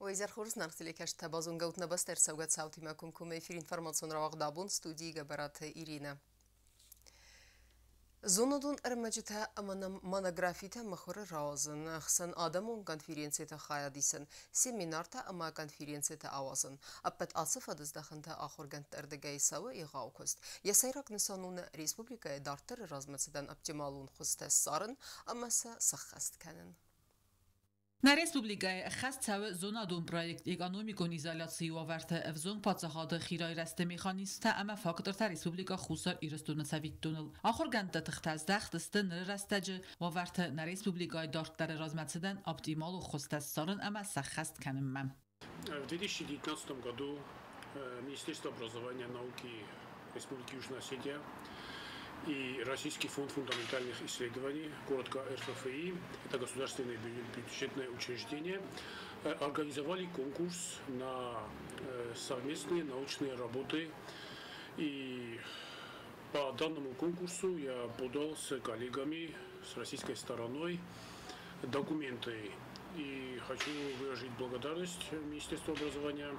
Уе зӕр хорз, зынаргъ телекӕсджытӕ, базонгӕ ут нӕ бӕстӕ ӕрцӕугӕ цаутимӕ комкоммӕ эфир информацион рауагъд «Абон», студийы Гӕбӕраты Иринӕ. Зонадон ӕрмӕджытӕ ӕмӕ монографитӕ мыхуыры рауадзын, ӕхсӕнадӕмон конференциты хайад исын, семинартӕ ӕмӕ конференцитӕ ауадзын. Ӕппӕт ацы фӕдыздӕхӕнтӕ ахуыргӕндты ӕрдыгӕй цӕуы егъау куыст. Йӕ сӕйраг нысан у нӕ республикӕйы дарддӕры размӕцыдӕн оптималон хуызтӕ ссарын ӕмӕ сӕ сӕххӕст кӕнын. Нӕ республикӕйы ӕххӕст цӕуы зонадон проект «Экономикон изоляцийы уавӕрты ӕвзонг паддзахады хирайрӕзты механизмтӕ ӕмӕ фактортӕ Республикӕ Хуссар Ирыстоны цӕвиттоныл». Ахуыргӕндты тыхтӕ здӕхт сты ныры рӕстӕджы уавӕрты нӕ республикӕйы дарддӕры размӕцыдӕн оптималон хуызтӕ ссарын ӕмӕ сӕххӕст кӕнынмӕ. В 2019 году Министерство образования и науки Республики Южная Осетия и Российский фонд фундаментальных исследований, коротко РФФИ, это государственное бюджетное учреждение, организовали конкурс на совместные научные работы. И по данному конкурсу я подал с коллегами с российской стороной документы. И хочу выразить благодарность Министерству образования.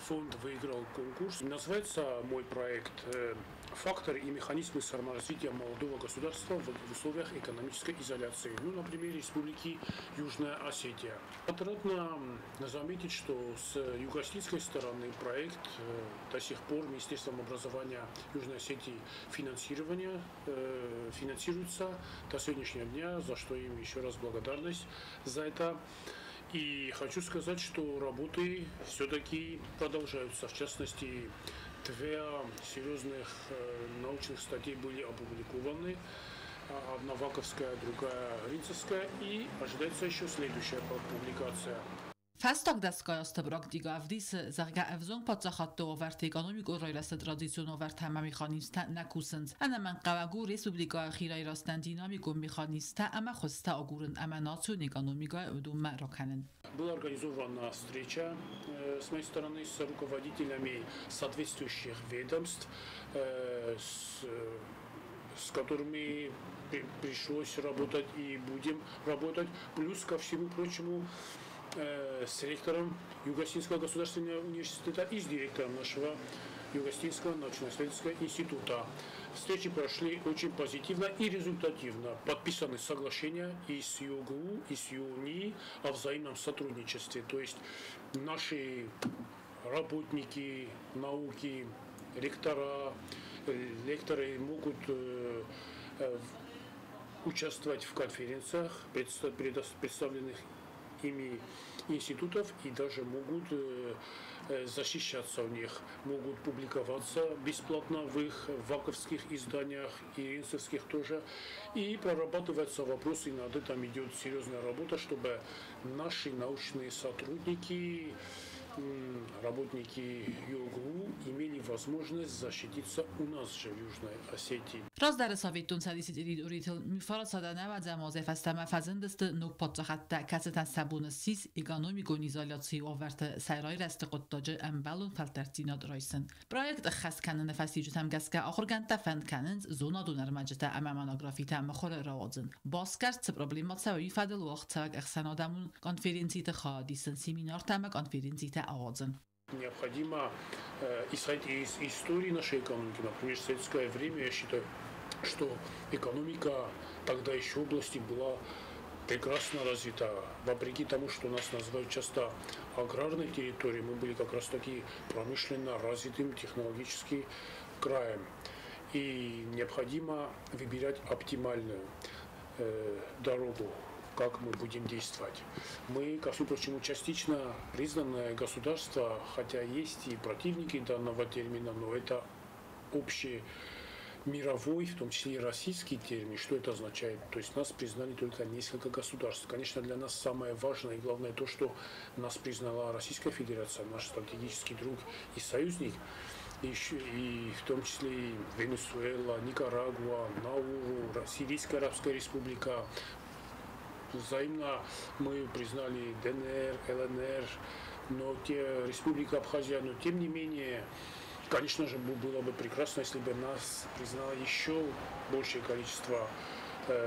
Фонд выиграл конкурс. Называется мой проект «Факторы и механизмы саморазвития молодого государства в условиях экономической изоляции». Ну, на примере Республики Южная Осетия. Отрадно заметить, что с юго-осетинской стороны проект до сих пор Министерством образования Южной Осетии финансируется до сегодняшнего дня, за что им еще раз благодарность за это. И хочу сказать, что работы все-таки продолжаются. В частности, две серьезных научных статьи были опубликованы. Одна ваковская, другая ринцевская. И ожидается еще следующая публикация. Фӕстаг дӕсгай азты практикӕ ӕвдисы, зӕгъгӕ, ӕвзонг паддзахадты уавӕрты экономикон райрӕзты традицион уавӕртӕ ӕмӕ механизмтӕ нӕ кусынц. Ӕнӕмӕнгхъӕуӕг у республикӕйы хирайрӕзтӕн динамикон механизмтӕ ӕмӕ хуызтӕ агурын ӕмӕ национ экономикӕйы уыдонмӕ ракӕнын. Была организована встреча с моей стороны с руководителями соответствующих ведомств, с которыми пришлось работать и будем работать. Плюс ко всему прочему с ректором Юго-Осетинского государственного университета и с директором нашего Юго-Осетинского научно-исследовательского института. Встречи прошли очень позитивно и результативно. Подписаны соглашения и с ЮГУ, и с ЮНИ о взаимном сотрудничестве. То есть наши работники науки, ректора, лекторы могут участвовать в конференциях, представленных ими институтов, и даже могут защищаться в них, могут публиковаться бесплатно в их ваковских изданиях и ринцевских тоже. И прорабатываются вопросы, и над этим идет серьезная работа, чтобы наши научные сотрудники, работники ЮГУ имели возможность защититься у нас же в Южной Осетии. Раздӕры цӕвиттон Цӕдисы территоритыл 1490 азӕй фӕстӕмӕ фӕзындысты ног паддзахадтӕ, кӕцытӕн сӕ бон ссис экономикон изоляцийы уавӕрты сӕ райрӕзты хъуыддаджы ӕмбӕлон фӕлтӕрддзинад райсын. Проект ӕххӕст кӕныны фӕстиуджытӕм гӕсгӕ ахуыргӕндтӕ фӕнд кӕнынц зонадон ӕрмӕджытӕ ӕмӕ монографитӕ мыхуыры рауадзын. Басгӕрст цы проблемӕ цӕуы, уый фӕдыл уагъдцӕуӕг ӕхсӕнадӕмон конференциты хайад исын, семинартӕ ӕмӕ конференцитӕ ауадзын. Необходимо исходить из истории нашей экономики. Например, в советское время, я считаю, что экономика тогда еще области была прекрасно развита. Вопреки тому, что нас называют часто аграрной территорией, мы были как раз таки промышленно развитым технологически краем. И необходимо выбирать оптимальную дорогу, как мы будем действовать. Мы, ко всему прочему, частично признанное государство, хотя есть и противники данного термина, но это общий мировой, в том числе и российский термин. Что это означает? То есть нас признали только несколько государств. Конечно, для нас самое важное и главное то, что нас признала Российская Федерация, наш стратегический друг и союзник, и в том числе и Венесуэла, Никарагуа, Науру, Сирийская Арабская Республика. Взаимно мы признали ДНР, ЛНР, но те, Республика Абхазия, но тем не менее, конечно же, было бы прекрасно, если бы нас признало еще большее количество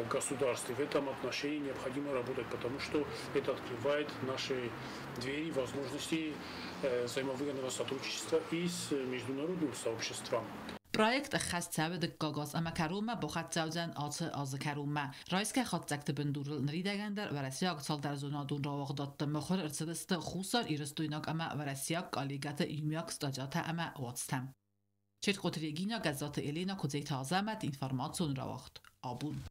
государств. И в этом отношении необходимо работать, потому что это открывает наши двери, возможности взаимовыгодного сотрудничества и с международным сообществом. Проект ӕххӕст цӕуы дыккаг аз ӕмӕ кӕронмӕ бахӕццӕ уыдзӕн ацы азы кӕронмӕ. Райсгӕ хатдзӕгты бындурыл ныридӕгӕн дӕр уӕрӕсейаг цалдӕр зонадон рауагъдадты мыхуыр ӕрцыдысты Хуссар Ирыстойнаг ӕмӕ уӕрӕсейаг коллегӕты иумиаг статьятӕ ӕмӕ уацтӕ. Чертхъоты Регина, Гӕззаты Елена, Куыдзеты Азӕмӕт, информацион рауагъд «Абон».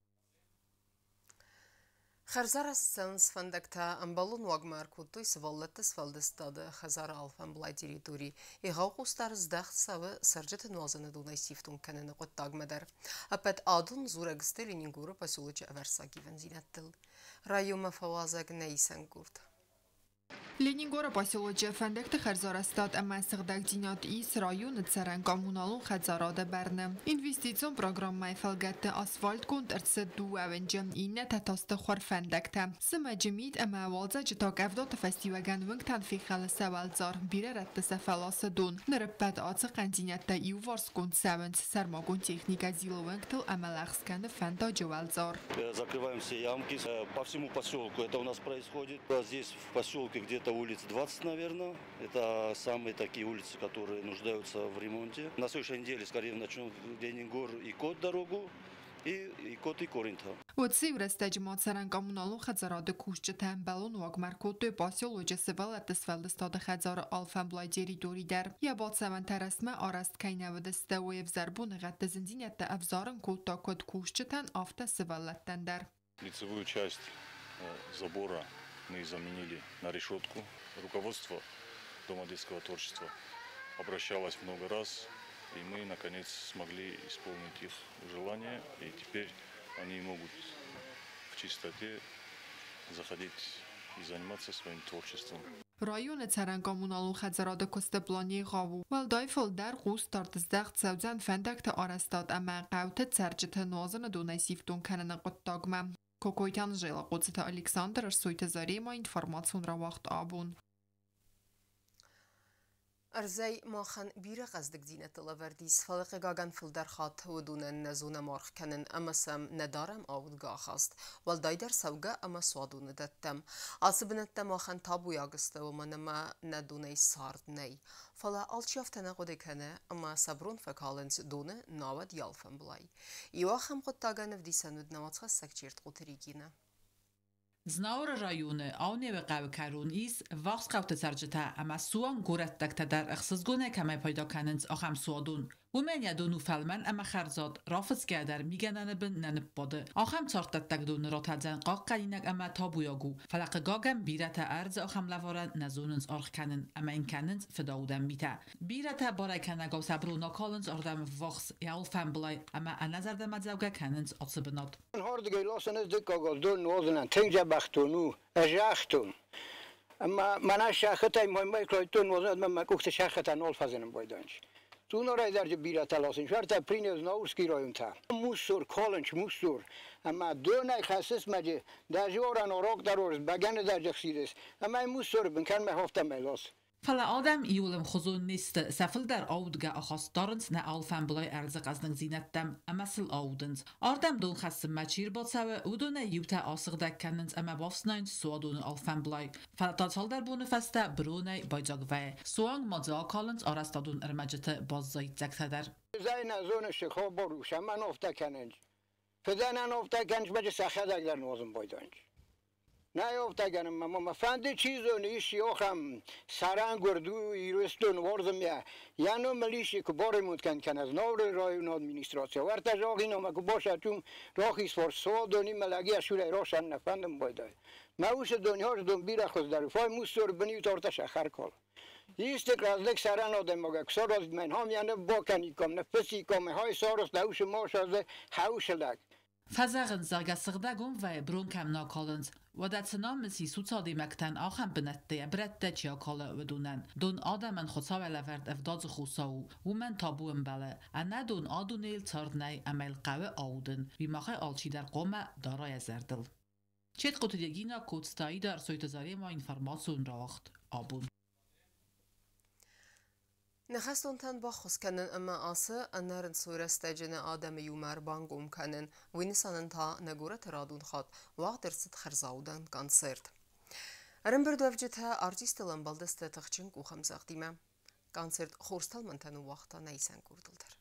Хӕрзарӕзт цӕуынц фӕндӕгтӕ, ӕмбӕлон уагмӕ ӕркодтой сывӕллӕтты сфӕлдыстады хӕдзары алфӕмблай территори. Егъау хъусдард здӕхт цӕуы цӕрджыты нуазыны донӕй сифтонг кӕныны хъуыддагмӕ дӕр. Ӕппӕт адон дзурӕг сты Ленингоры поселочы ӕвӕрццаг ивындзинӕдтыл. Районмӕ фӕуазӕг нӕ исӕнгурд. Ленингоры поселочы фӕндӕгты хӕрзарӕзтад ӕмӕ сыгъдӕгдзинад ис районы цӕрӕн коммуналон хӕдзарады бӕрны. Инвестицион программӕйы фӕлгӕтты асфальтгонд ӕрцыд дыууӕ уынджы, иннӕтӕ та сты хуырфӕндӕгтӕ. Зымӕджы мит ӕмӕ уалдзӕджы та къӕвдаты фӕстиуӕгӕн уынгтӕн фехӕлы сӕ уӕлдзар, бирӕ рӕтты сӕ фӕласы дон. Ныр ӕппӕт ацы хъӕндзинӕдтӕ иуварсгонд цӕуынц, сӕрмагонд техникӕ зилы уынгтыл ӕмӕ лӕгъз кӕны фӕндаджы уӕлдзар. Закрываем все ямки по всему поселку. Это у нас происходит. Здесь в поселке где-то улиц 20, наверное. Это самые такие улицы, которые нуждаются в ремонте. На следующей неделе, скорее, начнем Ленингор и Кот дорогу, и Кот, и Коринта. Уыцы иу рӕстӕджы ма цӕрӕн коммуналон хӕдзарады кусджытӕ ӕмбӕлон уагмӕ ӕркодтой поселочы сывӕллӕтты сфӕлдыстады хӕдзары алфӕмблай территори дӕр. Йӕ бацӕуӕнтӕ рӕстмӕ арӕзт кӕй нӕ уыдысты, уый ӕвзӕр боныгъӕдты зындзинӕдтӕ ӕвзарын кодта куыд кусджытӕн, афтӕ сывӕллӕттӕн дӕр. Лицевую часть забора мы заменили на решетку. Руководство Дома детского творчества обращалось много раз, и мы, наконец, смогли исполнить их желание, и теперь они могут в чистоте заходить и заниматься своим творчеством. Районы цӕрӕн коммуналон хӕдзарады куысты план егъау у. Уӕлдай фылдӕр хъусдард здӕхт цӕудзӕн фӕндӕгты арӕзтад ӕмӕ хъӕуты цӕрджыты нуазыны донӕй сифтонг кӕныны хъуыддагмӕ. Кокойты Анжела, Хъоцыты Александр, Ӕрсойты Зарема, информацион рауагъд «Абон». Ӕрдзӕй махӕн бирӕ хъӕздыгдзинӕдтӕ лӕвӕрд ис, фӕлӕ хъыгагӕн фылдӕр хатт уыдонӕн нӕ зонӕм аргъ кӕнын ӕмӕ сӕм нӕ дарӕм аудгӕ ахаст, уӕлдайдӕр цӕугӕ ӕмӕ суадоны дӕттӕм. Ацы бынӕттӕ махӕн табуйаг сты, уымӕн ӕмӕ нӕ донӕй цард нӕй. Фӕлӕ алчи афтӕ нӕ хъуыды кӕны, ӕмӕ сӕ брон фӕкалынц доны, науӕд йӕ алфӕмблай. Иу ахӕм хъуыддагӕн ӕвдисӕн уыд нӕ уацхӕссӕг Чертхъоты Регинӕ. Знауыры районы Аунеуы хъӕуы кӕрон ис ӕввахс хъӕуты цӕрджытӕ ӕмӕ суанг горӕттӕгтӕ дӕр ӕхсызгонӕй кӕмӕй пайда кӕнынц, ахӕм суадон. Уымӕн йӕ дон у фӕлмӕн ӕмӕ хӕрзад, рафыцгӕ дӕр мигӕнӕны бын нӕ ныббады. Ахӕм царддӕттӕг доны ратӕдзӕн хъахъхъӕнинаг ӕмӕ табуйаг у, фӕлӕ хъыгагӕн бирӕтӕ ӕрдзы ахӕм лӕварӕн нӕ зонынц аргъ кӕнын ӕмӕ йын кӕнынц фыдаудӕн митӕ. Бирӕтӕ барӕй кӕнӕгау сӕ брон акалынц ардӕм ӕввахс йӕ алфӕмблай ӕмӕ ӕнӕзӕрдӕмӕдзӕугӕ кӕнынц ацы бынат. Хардыгӕй ласын ӕз дыккаг аз дон нуазынӕн тынг дзӕбӕх дон у, ӕз загътон. Ӕмӕ мӕнӕ сӕххӕтӕй мӕй кодтон нуазын, ӕмӕ мӕ къухты сӕххӕтӕ нал фӕзынын байдайынц. Цунарӕй дӕр бирӕтӕ ласын, швартӕ принес Наурский районтӕ. Мусор, калынч, мусор. Ӕмӕ донӕй хӕссыс мӕджы, дӕ жоран урок дӕр орыс, бӕгӕны дӕр хсидыс. Ӕмӕ мусоры бын кӕн мӕ хофтӕ мӕ лас. Фӕлӕ адӕм иуыл ӕмхуызон не сты, сӕ фылдӕр аудгӕ ахаст дарынц нӕ алфӕмблай ӕрдзы хъӕздыгдзинӕдтӕм ӕмӕ сыл аудынц. Ардӕм дон хӕссынмӕ чи ӕрбацӕуы, уыдонӕй иутӕ асыгъдӕг кӕнынц ӕмӕ бафснайынц суадоны алфӕмблай. Фӕлӕ та цалдӕр боны фӕстӕ быронӕй байдзаг вӕййы. Суанг ма дзы акалынц арӕзтадон ӕрмӕджыты баззайддзӕгтӕ дӕр. Зайна зоны хабар у, сӕмӕн офтӕ кӕнынц. Фыдӕнӕн офтӕ кӕнынц, мӕджы сӕхӕдӕг дӕр нуазын байдайынц. Нӕ офтӕ кӕнын, мӕ фӕнды чи зоны, ис йохам сарангуырд у Ирыстон уорзым я. Я ном лиши ку боремут кӕн кӕнӕз Новры район администрация. Варта жогино ма ку бошатум рохис фор содони мӕлаги ашурай рошан нӕ фӕндым байдай. Мӕ усы дон хош дон бирӕ хуыздӕр. Фой мусор быни торта шахар кол. Истек разлек саран одемога ксороз мен хом я не бокаником, не фысиком, хой сорос да ушы мошазе хаушелак. Фӕзӕгъынц, зӕгъгӕ, сыгъдӕг уым вӕййы, брон кӕм нӕ акалынц. Уӕдӕ цы намыс ис уыцы адӕймӕгтӕн ахӕм бынӕтты йӕ брӕттӕ чи акалы, уыдонӕн? Дон адӕмӕн Хуыцауӕй лӕвӕрд ӕвдадзы хосау у, уымӕн табу ӕмбӕлы. Ӕнӕ дон а дунейыл цард нӕй ӕмӕ йыл хъӕуы аудын. Уый махӕй алчидӕр хъуамӕ дара йӕ зӕрдыл. Четкъоты Регина, Коцты Аида, Ӕрсойты Зарема, информацион рауагъд «Абон». Нӕхӕстонтӕн баххуыс кӕнын ӕмӕ ацы ӕнӕрынцой рӕстӕджы нӕ адӕмы иумӕ ӕрбангом кӕнын, уый нысанӕн та нӕ горӕты радон хатт уагъд ӕрцыд хӕрзаудӕн концерт. Ӕрӕмбырдуӕвджытӕ артисттыл ӕмбӕлдысты тыхджын къухӕмдзӕгъдимӕ. Концерт хорз тӕлмӕнтӕ ныууагъта нӕ исӕн къордыл дӕр.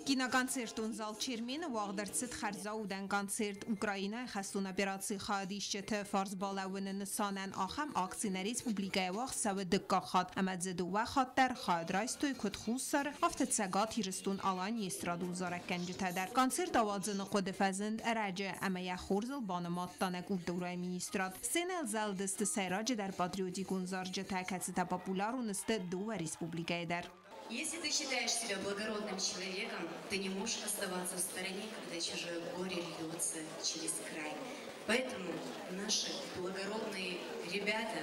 Киноконцертон зал Чермены уагъд ӕрцыд хӕрзаудӕн концерт. Украинӕйы хӕстон операцийы хайадисджыты фарс балӕууыны нысанӕн ахӕм акци нӕ республикӕйы уагъд цӕуы дыккаг хатт ӕмӕ дзы дыууӕ хатт дӕр хайад райстой куыд Хуссар, афтӕ Цӕгат Ирыстон-Аланийы эстрадон зарӕггӕнджытӕ дӕр. Концерт ауадзыны хъуыды фӕзынд ӕрӕджы ӕмӕ йӕ хорзыл банымадта нӕ культурӕйы министрад. Сценӕйыл зӕлыдысты сӕйраджыдӕр патриотикон зарджытӕ, кӕцытӕ популярон сты дыууӕ республикӕйы дӕр. Если ты считаешь себя благородным человеком, ты не можешь оставаться в стороне, когда чужое горе льется через край. Поэтому наши благородные ребята,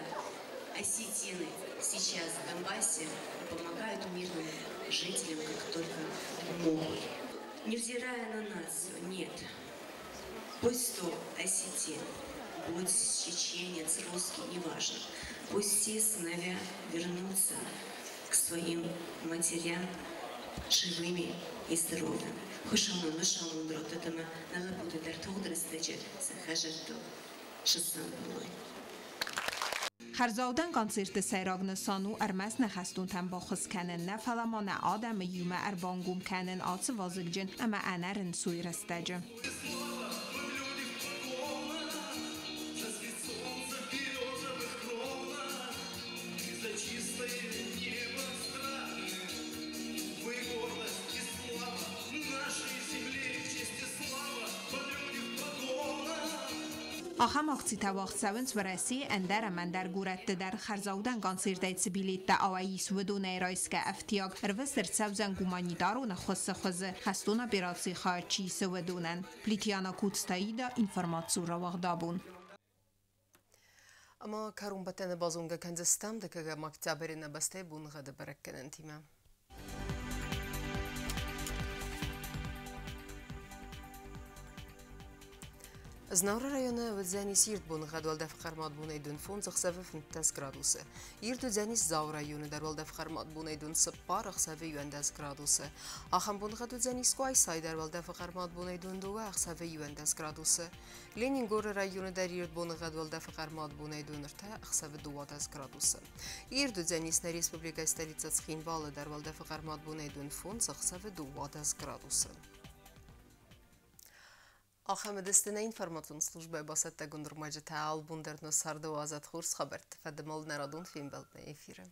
осетины, сейчас в Донбассе помогают мирным жителям, как только могут. Невзирая на нацию, нет. Пусть то осетин, будь чеченец, русский, неважно. Пусть все сыновья вернутся к своим матерям живыми и здоровыми. Хушамон, мышамон, ротатама, налабуды дартудрастачи, сахажатту, шасамбулой. Хӕрзаудӕн концерты сӕйраг нысан у ӕрмӕст нӕ хӕстонтӕн баххуыс кӕнын, нӕ фӕлӕ ма нӕ адӕмы иумӕ ӕрбангом кӕнын ацы вазыгджын ӕмӕ ӕнӕрынцой рӕстӕджы. Ахӕм акцитӕ уагъд цӕуынц Уӕрӕсейы ӕндӕр ӕмӕ ӕндӕр горӕтты дӕр. Хӕрзаудӕн концертӕй цы билеттӕ ауӕй ис, уыдонӕй райсгӕ ӕфтиаг ӕрвыст ӕрцӕудзӕн гуманитарон ӕххуысы хуызы, хӕстон операцийы хайад чи исы, уыдонӕн. Плитьяна Куцтаида, информацион рауагъдабон. Ӕмӕ кӕронбӕттӕны базонгӕ кӕндзыстӕм дыккӕгӕм октябры нӕ бӕстӕйы боныгъӕды бӕрӕггӕнӕнтимӕ. Знауыры районы уыдзӕнис ирд боныгъӕд уӕлдӕфы хъӕрмад бонӕй дын 5 ӕхсӕвы 15 градусы. Ирд уыдзӕнис Дзауы районы дӕр уӕлдӕфы хъӕрмад бонӕй дын 4 ӕхсӕвы 11 градусы. Ахӕм боныгъӕд уыдзӕнис Къуайсайы дӕр уӕлдӕфы хъӕрмад бонӕй дын 2 ӕхсӕвы 11 градусы. Ленингоры районы дӕр ирд боныгъӕд уӕлдӕфы хъӕрмад бонӕй дын 3 ӕхсӕвы 12 градусы. Ирд уыдзӕнис нӕ республикӕйы столицӕ Цхинвалы дӕр уӕлдӕфы хъӕрмад бонӕй дын 5 ӕхсӕвы 12 градусы. Ахӕм уыдысты нӕ информацион службӕйы бацӕттӕгонд ӕрмӕджытӕ албон дӕр нӕ царды уадзӕд хорз хабӕртты фӕдыл нӕ радон фембӕлд нӕ эфиры.